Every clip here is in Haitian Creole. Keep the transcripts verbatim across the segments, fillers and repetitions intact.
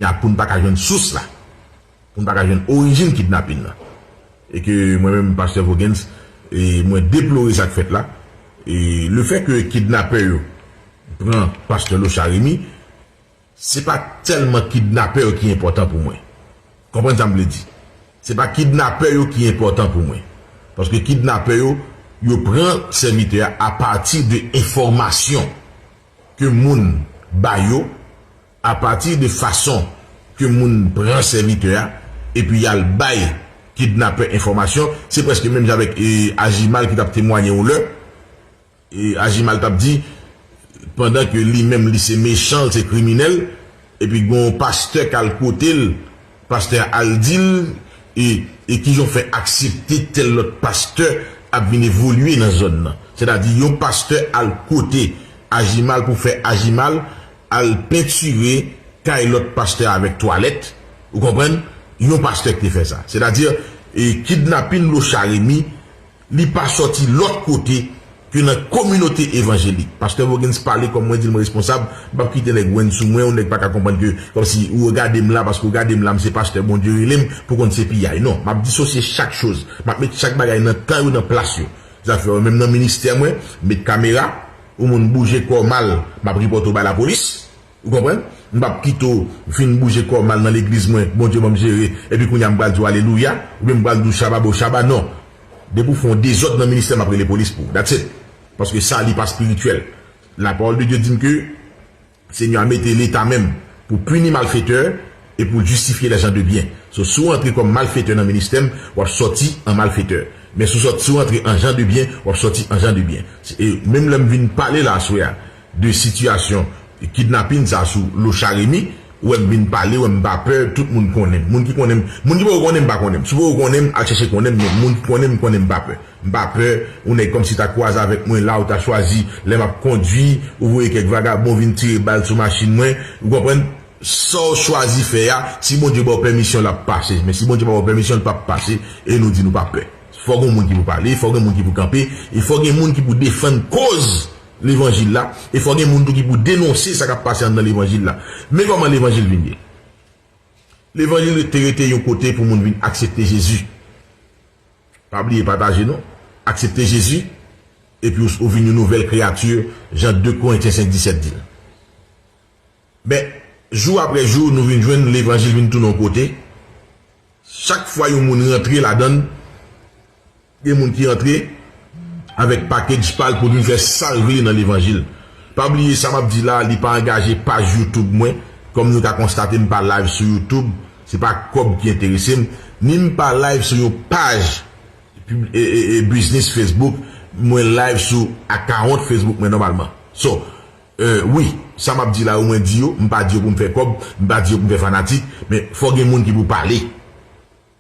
a pou n pa ka jwenn sous la, pou n pa ka jwenn orijin kidnapin nan. E ke mwen menm, pastè Voguens, e mwen deplore sa k fèt la. E le fè ke kidnapè yo pran pastè Lochard Remy, se pa tèlman kidnapè yo ki enpòtan pou mwen. Konprann sa m vle di? Se pa kidnapè yo ki enpòtan pou mwen. Paske kidnapè yo, yo pran sèvitè a apati de enfòmasyon ke moun ba yo, apati de fason ke moun pran sèvitè a, epi y al bay kidnapè enfòmasyon. Se prèske menm jan avèk, e, Ajimal ki t ap temwaye yon lè. E, Ajimal t ap di, pandan ke li menm li se mechan, li se kriminèl, epi gen yon pastè k al kote l, pastè a al di l, e, e kijan w fè aksepte tèl lòt pastè ap vin evolye nan zòn nan. Sètadi, yon pastè al kote Ajimal pou fè Ajimal al pentire kay lòt pastè avèk twalèt, ou konprann? Yon pastè ki te fè sa. Sètadi, e, kidnapin Lochard Remy, li pa sòti lòt kote ke nan kominote evanjelik. Pastè Voguens pale kòm mwen di l mwen responsab, m p ap kite nèg wenn sou mwen, yon nèg pa ka konprann ke, kòmsi ou gade m la, paske ou gade m la, m se pastè, Bondye rele m, pou konn se piyay. Non, m ap disosye chak choz. M ap met chak bagay nan tan yo, nan plas yo. Zafè yo, menm nan ministè mwen, m met kamera, yon moun bouje kò w mal, m ap ripòte w bay lapolis. Ou konprann? M p ap kite w fin bouje kò w mal nan legliz mwen, Bondye ban m jere, epi kounye a m pral di w alelouya, oubyen m pral di w shababo shaba, non. Depi w fè yon dezòd nan ministè, m ap rele polis pou w. That's it. Paske sa, li pa espirityèl. La parole de Dieu di m ke Senyè a mete Leta menm pou pini malfetè e pou l jistifye les gens de bien. So, si w antre kòm malfetè nan ministè m, w ap sòti an malfetè. Men si w sòti, si w antre an jan de byen, w ap sòti an jan de byen. E menm lè m vin pale la aswè a de sitiyasyon kidnapin sa sou Lochard Remy, ou wè m vin pale, ou wè m pa pè, tout moun konnen m. Moun ki konnen m, moun ki poko konnen m pa konnen m. Si w poko konnen m, al chèche konnen m, men moun ki konnen m, konnen m pa pè. M pa pè, yon nèg kòmsi ta kwaze avèk mwen la, ou ta chwazi lè m ap kondui, ou voye kèk vagabon vin tire bal sou machin mwen, ou konprann? Sa w chwazi fè a, si Bondye ba w pèmisyon, l ap pase. Men si Bondye pa ba w pèmisyon, l p ap pase, e nou di nou pa pè. Fò gen moun ki pou pale, fò gen moun ki pou kanpe, e fò gen moun ki pou defann koz levanjil la, e fò gen moun tou ki pou denonse sa k ap pase anndan levanjil la. Men kòman levanjil vin ye. Levanjil te rete yon kote pou moun vin aksepte Jezi. Pa bliye pataje non. Aksepte Jezi, epi w, ou vin yon nouvèl kreyati, jan de Korentyen senk disèt di l. Men, jou apre jou, nou vin jwenn levanjil vin tounen yon kote. Chak fwa yon moun rantre ladan l, gen moun ki rantre avèk package pa l pou l vin fè sa l vle nan levanjil. Pa bliye sa m ap di la, li pa angaje paj YouTube mwen. Kòm nou ka konstate, m pa live sou YouTube. Se pa kòb ki enterese m. Ni m pa live sou yon paj pib-, e, e, e, biznis Facebook. Mwen live sou account Facebook mwen nòmalman. So, e, wi, sa m ap di la yo, mwen di yo, m pa di yo pou m fè kòb, m pa di yo pou m fè fanatik, men fò gen moun ki pou pale.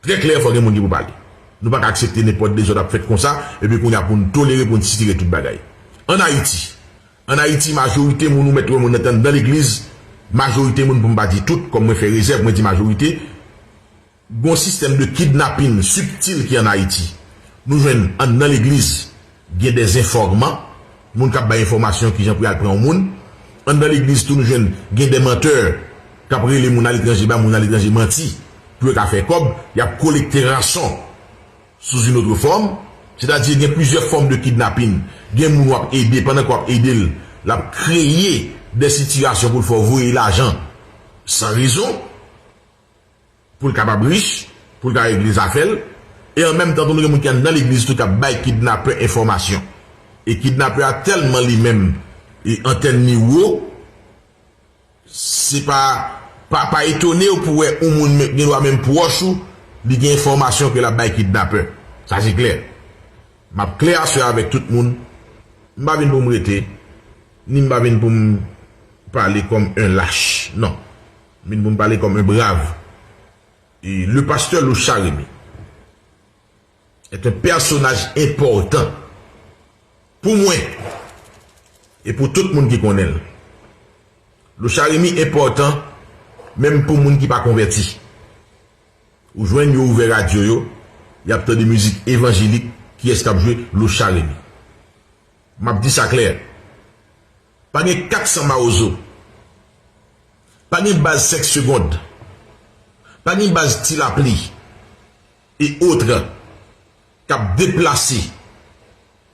Trè klè, fò gen moun ki pou pale. Nou pa ka aksepte nenpòt dezòd ap fèt konsa, epi kounye a pou n tolere, pou n sitire tout bagay. Ann Ayiti, ann Ayiti, majorite moun ou mèt wè moun nan anndan legliz, majorite moun, pou m pa di tout, kòm mwen fè rezèv, mwen di majorite, gon sistèm de kidnapin sibtil ki ann Ayiti. Nou jwenn anndan legliz, gen dèzenfòman, moun k ap bay enfòmasyon kijan pou y al pran yon moun. Anndan legliz tou, nou jwenn gen dè mantè k ap rele moun aletranje, bay moun aletranje manti pou yo ka fè kòb, y ap kolekte ranson sou yon lòt fòm. Sètadi, gen plizyè fòm de kidnapin. Gen moun w ap ede, pandan ke w ap ede l, l ap kreye dè sitiyasyon pou l fè w voye lajan san rezon. Pou l kapab rich, pou l ka regle zafè l. E an menm tan tou, nou gen moun ki anndan legliz tou k ap bay kidnapè enfòmasyon. E kidnapè a tèlman li menm, e antèn li wo, se pa, pa, pa etone w pou wè yon moun men-, gen dwa menm pwòch ou, li gen enfòmasyon ke l ap bay kidnapè. Sa se klè. M ap klè aswè avèk tout moun. M pa vin pou m rete, ni m pa vin pou m pale kòm un lach. Non. M vin pou m pale kòm un brave. E le pasteur Lochard Remy est un personnage important pou mwen e pou tout moun ki konnen l. Lochard Remy enpòtan menm pou moun ki pa konvèti. Ou jwenn yo ouvè radyo yo, y ap tande mizik evanjelik, kiyès k ap jwe? Lochard Remy. M ap di sa klè. Pa gen kat san mawozo. Pa gen baz senk segond, pa gen baz Ti Lapli e otrè k ap deplase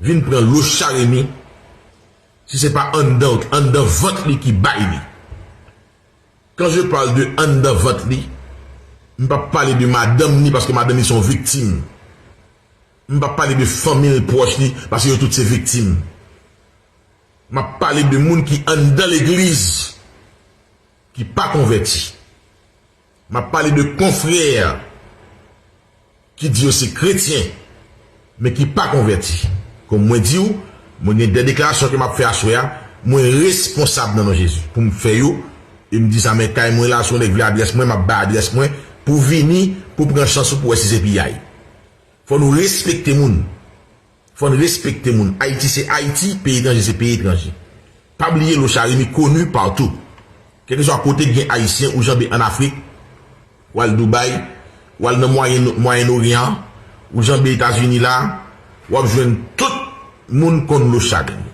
vin pran Lochard Remy si se pa anndan, anndan vant li ki bay li. Quand je parle de anndan vant li, m p ap pale de madanm ni, paske madanm ni se yon viktim. M p ap pale de fanmi l pwòch li, paske yo tout se viktim. M ap pale de moun ki anndan legliz ki pa konvèti. M ap pale de konfrè ki di yo se kretyen, men ki pa konvèti. Kòm mwen di w, mwen gen de deklarasyon ke m ap fè aswè a, mwen responsab nan non Jezi pou m fè yo, e m di sa, men kay mwen la, si yon nèg vle adrès mwen, m ap bay adrès mwen, pou w vini, pou w pran chans ou, pou w wè si se piyay. Fò nou respekte moun. Fò n respekte moun. Ayiti se Ayiti, peyi etranje se peyi etranje. Pa bliye Lochard Remy koni patou. Kèlkeswa kote k gen Ayisyen, ou janbe ann Afrik, w al Dubai, w al nan Mwayen, Mwayen Oryan, ou janbe Etazini la, w ap jwenn tout moun konn Lochard Remy.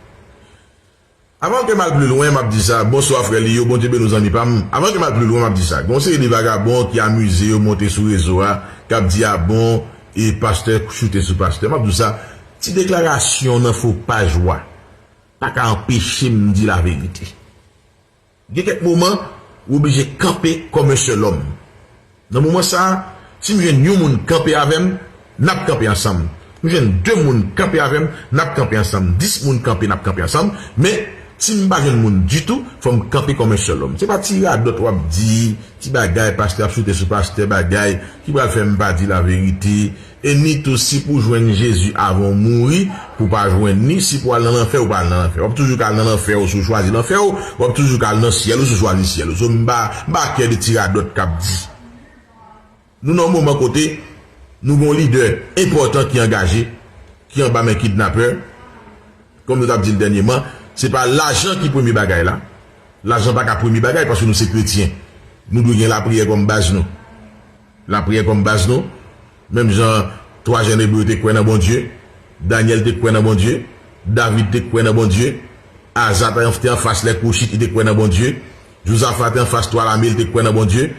Avan ke m al pli lwen, m ap di sa. Bonswa, frè Liyo. Bondye beni w, zanmi pa m. Avan ke m al pli lwen, m ap di sa. Gen yon seri de vagabon ki amize yo monte sou rezo a, k ap di, a bon, e pastè choute sou pastè. M ap di w sa. Ti deklarasyon nan fo paj ou a pa ka anpeche m di laverite. Gen kèk moman, ou oblije kanpe kòm yon sèl òm. Nan moman sa a, si m jwenn yon moun kanpe avè m, n ap kanpe ansanm. M jwenn de moun kanpe avè m, n ap kanpe ansanm. Dis moun kanpe, n ap kanpe ansanm. Men, si m pa jwenn moun ditou, fò m kanpe kòm yon sèl òm. Se pa ti radòt w ap di, ti bagay, pastè ap choute sou pastè, bagay, ki pral fè m pa di laverite. E ni tou, si pou jwenn Jezi avan w mouri, pou pa jwenn li, si pou al nan lanfè, ou pa al nan lanfè. W ap toujou ka al nan lanfè ou si w chwazi lanfè ou, w ap toujou ka al nan syèl ou si w chwazi syèl ou. So, m pa, m pa kè de ti radòt k ap di. Nou nan yon moman kote nou gen yon lidè enpòtan ki angaje, ki anba men kidnapè. Kòm nou t ap di l dènyèman, se pa lajan ki premye bagay la. Lajan pa ka premye bagay paske nou se kretyen. Nou dwe gen lapriyè kòm baz nou. Lapriyè kòm baz nou. Menm jan twa jèn Ebre yo te kwè nan Bondye, Danyèl te kwè nan Bondye, David te kwè nan Bondye, Aza te anfas lè Kouchit, li te kwè nan Bondye, Jozafa te anfas twa lame, li te kwè nan Bondye,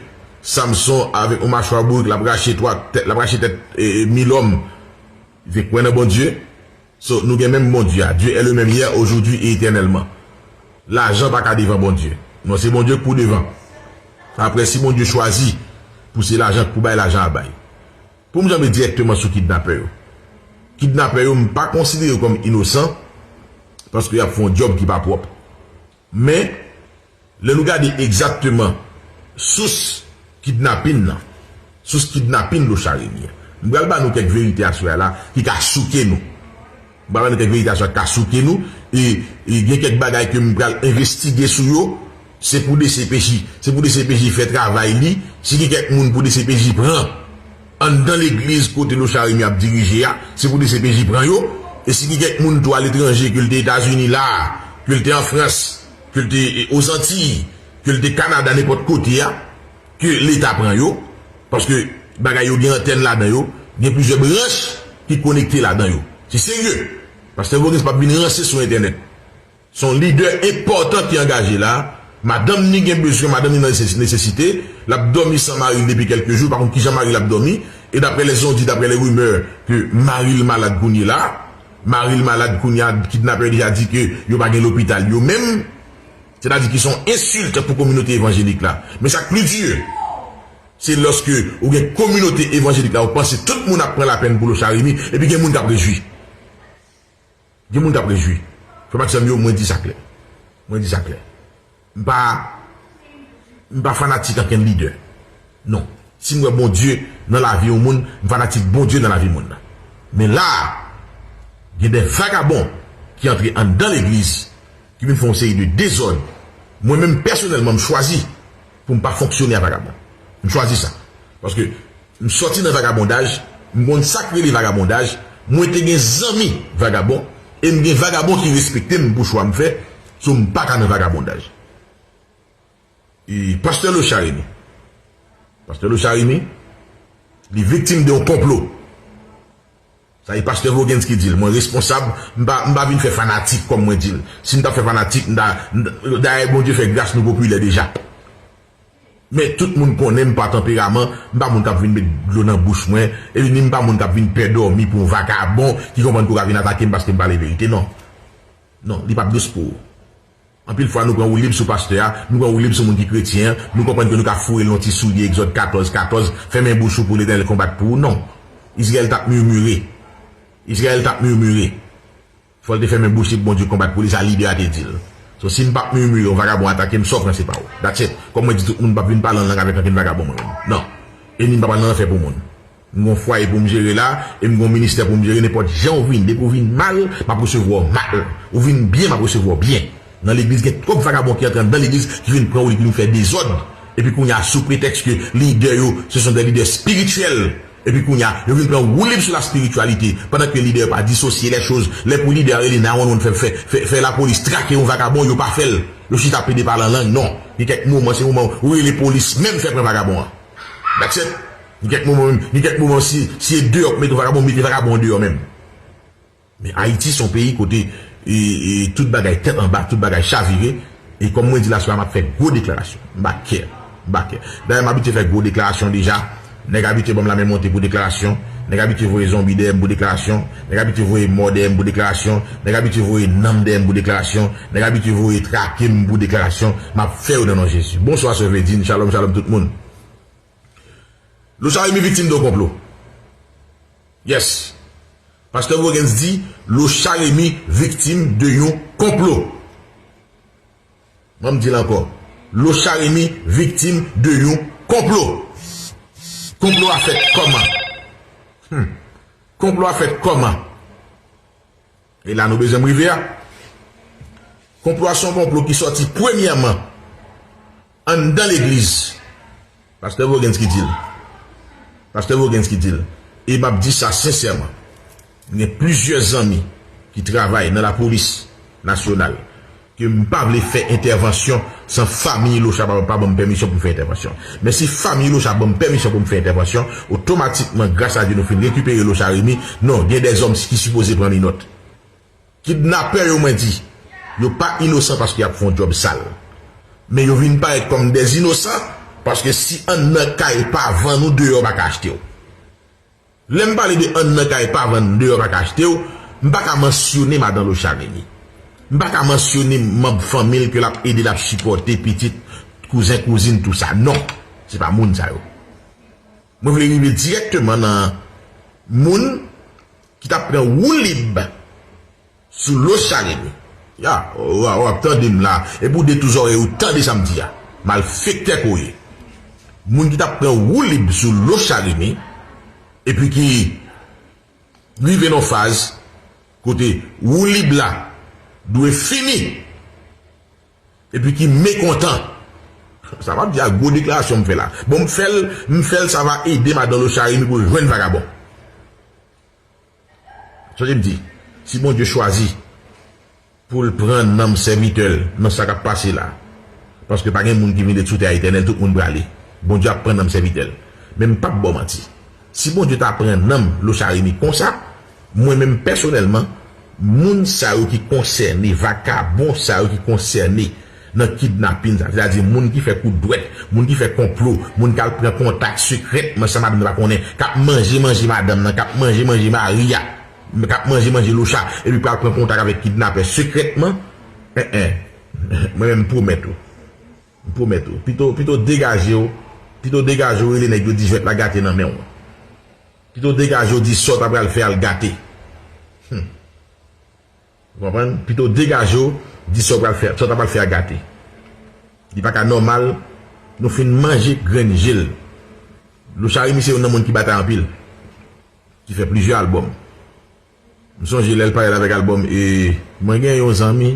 Samson avèk yon machwa bourik, l ap rache twa tèt, l ap rache tèt e, e, mil òm, li te kwè nan Bondye. So, nou gen menm Bondye a. Dieu est le même hier, aujourd'hui et éternellement. Lajan pa ka devan Bondye. Non, se Bondye k pou devan. Apre, si Bondye chwazi pou se lajan k pou bay, lajan ap bay. Pou m janbe dirèkteman sou kidnapè yo. Kidnapè yo, m pa konsidere yo kòm inosan, paske y ap fè yon djòb ki pa pwòp. Men, lè nou gade egzakteman sous kidnapin nan, sous kidnapin Lochard Remy an, m pral ba nou kèk verite aswè a la ki ka souke nou. M pral ba nou kèk verite aswè a ki ka souke nou. E, e gen kèk bagay ke m pral envestige sou yo. Se pou D C P J, se pou D C P J fè travay li. Si gen kèk moun pou D C P J pran anndan legliz kote Lochard Remy ap dirije a, se pou D C P J pran yo. E si gen kèk moun tou aletranje, ke l te Etazini la, ke l te an Frans, ke l te, e, Ozantiy, ke l te Kanada, nenpòt kote a, ke Leta pran yo, paske bagay yo gen antèn ladan yo, gen plizyè branch ki konekte ladan yo. Se serye. Pastè Voguens p ap vin ranse sou entènèt. Se yon lidè enpòtan ki angaje la. Madanm ni gen bezwen, madanm ni nan neses-, nesesite. L ap dòmi san mari l depi kèlke jou, pa konn kijan mari l ap dòmi. E daprè lè zondi, daprè lè rimè, ke mari l malad kounye la. Mari l malad kounye a, kidnapè yo deja di ke yo pa gen lopital yo menm. Sètadi ki se yon ensilt pou kominote evanjelik la. Men sa k pli di, se lòske ou gen kominote evanjelik la, ou panse tout moun ap pran lapèn pou Lochard Remy, epi gen moun k ap rejwi. Gen moun k ap rejwi. Frè m ak sè m yo, mwen di sa klè. Mwen di sa klè. M pa, m pa fanatik ankenn lidè. Non. Si m wè Bondye nan lavi yon moun, m fanatik Bondye nan lavi moun nan. Men la a, gen de vagabon ki antre anndan legliz, ki vin fè yon seri de dezòd. Mwen menm, pèsonèlman, m chwazi pou m pa fonksyone ak vagabon. M chwazi sa. Paske m sòti nan vagabondaj, m konn sa k rele vagabondaj, mwen te gen zanmi vagabon, e m gen vagabon ki respekte m pou chwa m fè, so m pa ka nan vagabondaj. E pastè Lochard Remy. Pastè Lochard Remy, li viktim de yon konplo. Sa e pastè Voguens ki di l. Mwen responsab, m pa, m pa vin fè fanatik kòm mwen di l. Si m t ap fè fanatik, m ta, m ta, dayè Bondye fè gras nou popilè deja. Men tout moun konnen m pa tanperaman, m pa moun k ap vin met dlo nan bouch mwen, epi ni m pa moun k ap vin pè dòmi pou yon vakabon ki konprann ke w ka vin atake m paske m pale verite, non. Non, li p ap dous pou ou. Anpil fwa nou pran woulib sou pastè a, nou pran woulib sou moun ki kretyen an, nou konprann ke nou ka foure l yon ti soulye Egzòd katòz katòz, fèmen bouch ou pou Letènèl konbat pou ou, non. Izrayèl t ap mimire. Izrayèl t ap mimire. Fò l te fèmen bouch li pou Bondye konbat pou li, sa lidè a te di l. So, si m p ap mimire, yon vagabon atake m, sa w pran se pa w. That's it. Kòm mwen di tout moun, m p ap vin pale an lang avèk ankenn vagabon mwen menm. Non. E ni m p ap al nan lanfè pou moun. M gon fwaye pou m jere la, e m gon ministè pou m jere, nenpòt jan w vin. Depi w vin mal, m ap resevwa w mal. Ou vin byen, m ap resevwa w byen. Nan legliz, gen twòp vagabon ki antre anndan legliz, ki vin pran woulib, ki vin fè dezòd. Epi kounye a, sou pretèks ke lidè yo, ce sont des leaders spirituels. Epi kounye a, yo vin pran woulib sou la spirityalite. Pandan ke lidè yo pa disosye lè choz, lè pou lidè a rele nine one one fè, fè, fè, fè lapolis trake yon vagabon, yo pa fè l. Yo chita plede pale an lang, non. Gen kèk moman, se moman ou rele polis menm fè pran vagabon an. That's it. Gen kèk moman menm, gen kèk moman si, si e deyò k mete vagabon, mete vagabon an deyò menm. Men Ayiti se yon peyi kote e, e, tout bagay tèt anba, tout bagay chavire. E kòm mwen di l aswè a, m ap fè gwo deklarasyon. M pa kè. M pa kè. Dayè, m abitye fè gwo deklarasyon deja. Nèg abitye ban m lamen monte pou deklarasyon. Nèg abitye voye zonbi dèyè m pou deklarasyon. Nèg abitye voye mò dèyè m pou deklarasyon. Nèg abitye voye nanm dèyè m pou deklarasyon. Nèg abitye voye trake m pou deklarasyon. M ap fè yo nan non Jezi. Bonswa, sè Vedine. Shalom, shalom, tout moun. Lochard Remy viktim de yon konplo. Yes. Pastè Vogens di, Lochard Remy viktim de yon konplo. Mwen m di l ankò. Lochard Remy viktim de yon konplo. Konplo a fèt kòman? Hmm. Konplo a fèt kòman? E la nou bezwen m rive a. Konplo a se yon konplo ki sòti premyèman anndan legliz. Pastè Vogens ki di l. Pastè Vogens ki di l. E m ap di sa sensèman. M gen plizyè zanmi ki travay nan lapolis nasyonal ke m pa vle fè entèvansyon san fanmi Lochard pa, pa ban m pèmisyon pou m fè entèvansyon. Men si fanmi Lochard ban m pèmisyon pou m fè entèvansyon, otomatikman, gras a Dye, nou fin rekipere Lochard Remy. Non, gen dèzòm ki sipoze pran minòt. Kidnapè yo, mwen di, yo pa inosan paske y ap fè yon djòb sal. Men yo vin parèt kòm des inosan paske si anndan kay pa vann ou, deyò pa ka achte w. Lè m pale de anndan kay pa vann, deyò pa ka achte w, m pa ka mansyone madan Lochard Remy. M pa ka mansyone manm fanmi l ke l ap ede, l ap sipòte, pitit, kouzen, kouzin, tou sa. Non, se pa moun sa yo. Mwen vle rive dirèkteman nan moun ki t ap pran woulib sou Lochard Remy. Ya, w, w, w ap tande m la. Epi w detounen zòrèy ou, tande sa m di a. Malfektè ke w ye. Moun ki t ap pran woulib sou Lochard Remy, epi ki rive nan faz kote woulib la dwe fini, epi ki mekontan. Sa m ap di a, gwo deklarasyon m fè la. Bon, m fè l, m fè l, sa va ede madan Lochard Remy pou l jwenn vagabon. Sonje m di, si Bondye chwazi pou l pran nanm sèvitè l nan sa k ap pase la, paske pa gen moun ki vin ret sou tè a etènèl, tout moun prale. Bondye ap pran nanm sèvitè l. Men m p ap ba w manti. Si Bondye ta pran nanm Lochard Remy konsa, mwen menm pèsonèlman, moun sa yo ki konsène, vakabon sa yo ki konsène nan kidnapin sa, sètadi moun ki fè kout dwèt, moun ki fè konplo, moun k al pran kontak sekrètman san madanm nan pa konnen, k ap manje manje madanm nan, k ap manje manje mari a, k ap manje manje Lochard, epi pral pran kontak avèk kidnapè sekrètman, en, en, mwen menm m pwomèt ou, m pwomèt ou, pito, pito degaje w, pito degaje w rele nèg yo di jwèt la gate nan men w. Pito degaje w di sa w ta pral fè a l gate. Hmm. Ou konprann? Pito degaje w, di sa w pral fè, sa w ta pral fè a gate. Li pa ka nòmal, nou fin manje grenn je l. Lochard Remy se youn nan moun ki batay anpil, ki fè plizyè albòm. M sonje lè l parèt avèk albòm, e mwen gen yon zanmi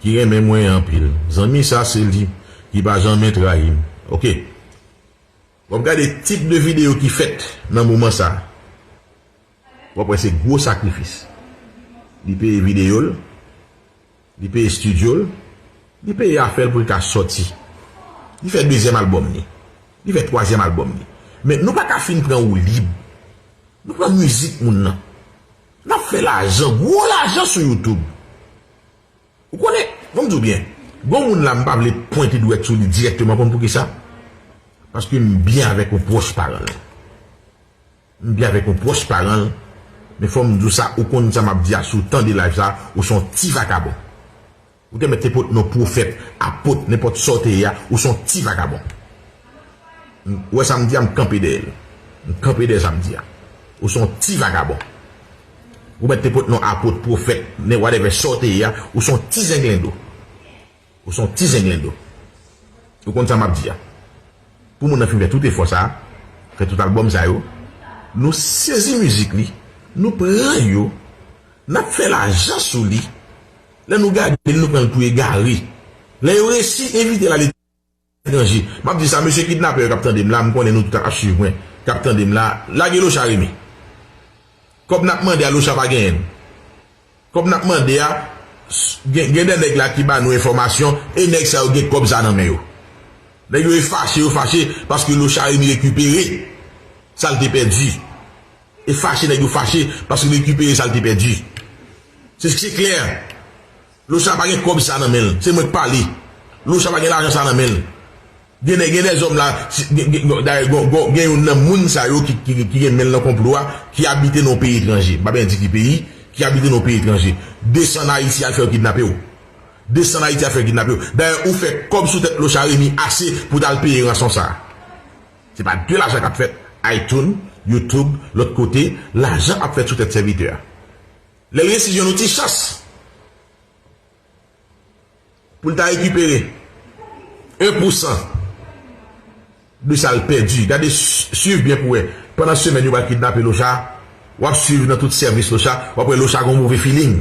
ki renmen mwen anpil. Zanmi sa se li ki pa janmen trayi m. Oke. W ap gade tip de videyo ki fèt nan moman sa. W ap wè se gwo sakrifis. Li peye videyo l, li peye estidyo l, li peye afè l pou l ka sòti. Li fè dezyèm albòm li. Li fè twazyèm albòm li. Men nou pa ka fin pran woulib. Nou pran mizik moun nan. N ap fè lajan, gwo lajan sou YouTube. Ou konnen, ban m di w byen, gon moun la m pa vle pwente dwèt sou li dirèkteman, konn poukisa? Paske m byen avèk yon pwòch paran l. M byen avèk yon pwòch paran l. Men fò m di w sa, ou konn sa m ap di a, si w tande live sa, ou se yon ti vakabon. Ou te mèt te pot non pwofèt, apot, nenpòt sa w te ye a, ou se yon ti vakabon. Ou wè sa m di a, m kanpe dèyè l. M kanpe dèyè sa m di a. Ou se yon ti vakabon. Ou mèt te pot non apot, pwofèt, nen whatever sa w te ye a, ou se yon ti zenglendo. Ou se yon ti zenglendo. Ou konn sa m ap di a. Pou moun nan fin fè tout efò sa, fè tout albòm sa yo, nou sezi mizik li, nou pran yo, n ap fè lajan sou li. Lè nou gade l, nou pran l pou egare. Lè yo resi envite l aletranje. M ap di sa, mesye kidnapè yo k ap tande m la, m konnen nou tout ap swiv mwen, k ap tande m la, lage Lochard Remy. Kòb n ap mande a, Lochard pa genyen l. Kòb n ap mande a, s- gen, gen de nèg la ki ba nou enfòmasyon, e nèg sa yo gen kòb sa nan men yo. Nèg yo e fache, yo fache, paske Lochard Remy rekipere sa l te pèdi. E fache, nèg yo fache, paske l rekipere sa l te pèdi. Se, se klè. Lochard pa gen kòb sa nan men l. Se mwen k pale. Lochard pa gen lajan sa nan men l. Gen de, gen de zòm la, si- gen, gen, dayè, gen, gen, gen youn nan moun sa yo ki, ki, ki gen men l nan konplo a, ki abite nan yon peyi etranje. M pa byen di ki peyi, ki abite nan yon peyi etranje. Desann Ayiti al fè yo kidnape w. Desann Ayiti al fè yo kidnape w. Dayè, ou fè kòb sou tèt Lochard Remy ase pou w t al peye ranson sa a. Se pa de lajan k ap fèt. iTunes, YouTube, lòt kote, lajan ap fèt sou tèt sèvitè a. Lè l resi jwenn yon ti chans pou l ta rekipere en pou san de sa l pèdi. Gade, s- swiv byen pou wè. Pandan semèn yo pral kidnape Lochard, w ap swiv nan tout sèvis Lochard, w ap wè Lochard gon move feeling.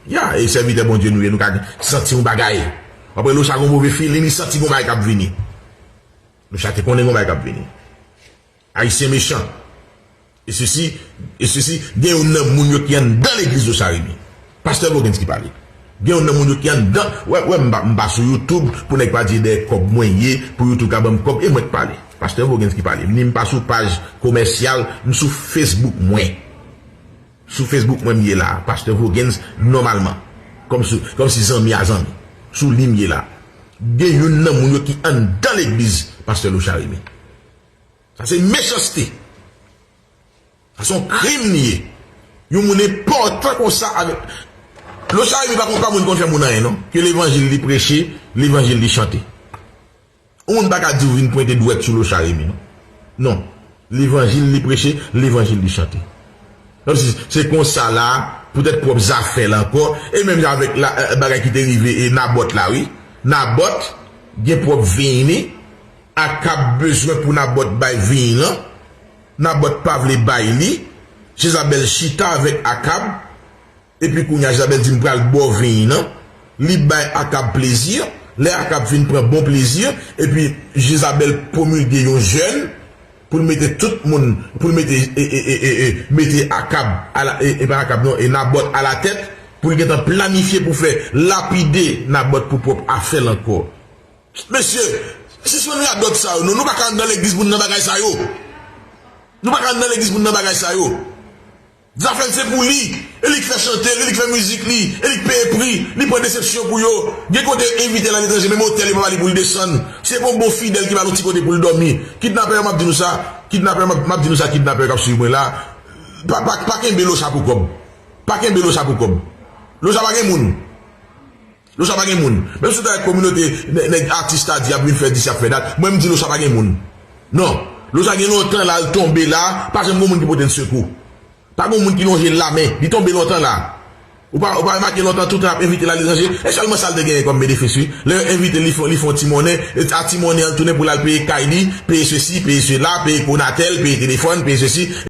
Ya, e sèvitè Bondye nou ye, nou ka santi yon bagay. W ap wè Lochard gon move feeling, li santi gon bagay k ap vini. Lochard te konnen gon bagay k ap vini. Ayisyen mechan. E sesi, e sesi, gen youn nan moun yo ki anndan legliz Lochard Remy. Pastè Voguens ki pale. Gen youn nan moun yo ki anndan. Wè, wè, m pa, m pa sou YouTube pou nèg pa di dèyè kòb mwen ye, pou YouTube ka ban m kòb, e mwen k pale. Pastè Voguens ki pale. Ni m pa sou paj komèsyal, m sou Facebook mwen. Sou Facebook mwen m ye la, Pastè Voguens, nòmalman. Kòmsi, kòmsi zanmi a zanmi. Sou li m ye la. Gen youn nan moun yo ki anndan legliz Pastè Lochard Remy. Sa se mechanste. Sa se yon krim li ye. Yon moun enpòtan konsa avèk. Lochard Remy pa konn pa moun konn fè moun anyen non. Ke levanjil li preche, levanjil li chante. Yon moun pa ka di w vin pwente dwèt sou Lochard Remy non. Non. Levanjil li preche, levanjil li chante. Kòmsi se konsa la, poutèt pwòp zafè l ankò, e menm jan avèk la, eh, bagay ki te rive e Nabòt la wi. Nabòt gen pwòp vin li, Akab bezwen pou Nabòt bay vin lan. Nabòt pa vle bay li. Jezabèl chita avèk Akab. Epi kounye a, Jezabèl di, "M pral ba w vin nan." Li bay Akab plezi. Lè Akab fin pran bon plezi, epi Jezabèl pwomilge yon jèn pou l mete tout moun, pou l mete, e, e, e, e, e, mete Akab, ala, e, e pa Akab non, e Nabòt alatèt, pou l gentan planifye pou fè lapide Nabòt pou pwòp afè l ankò. Mesye, sispann radòt sa yo, non, nou pa ka anndan legliz pou n nan bagay sa yo. Nou pa ka anndan legliz pou n nan bagay sa yo. Zafè l se pou li. E li k fè chante l, e li k fè mizik li, e li k peye pri, li pran desepsyon pou yo. Gen kote yo envite l aletranje, menm otèl yo pa ba li pou l desann. Se pa yon bon fidèl ki ba l yon ti kote pou l dòmi. Kidnapè yo, m ap di nou sa, kidnapè yo, m ap, m ap di nou sa, kidnapè yo k ap swiv mwen la, pa, pa, pa kenbe Lochard pou kòb. Pa kenbe Lochard pou kòb. Lochard pa gen moun. Lochard pa gen moun. Menm si w ta wè kominote, nè- nèg atis ta di y ap vin fè dis, y ap fè dat, mwen m di Lochard pa gen moun. Non. Lochard gen lontan la, l tonbe la, pa janm gen moun ki pote l sekou. Pa gen moun ki lonje l lamen. Li tonbe lontan la. Ou pa, ou pa remake lontan, toutan y ap envite l aletranje. E sèlman sa l te genyen kòm benefis, wi. Lè yo envite l, li fè, li fè yon ti monnen. E a ti monnen an, l tounen pou l al peye kay li, peye sesi, peye sela, peye Conatel, peye telefòn, peye sesi.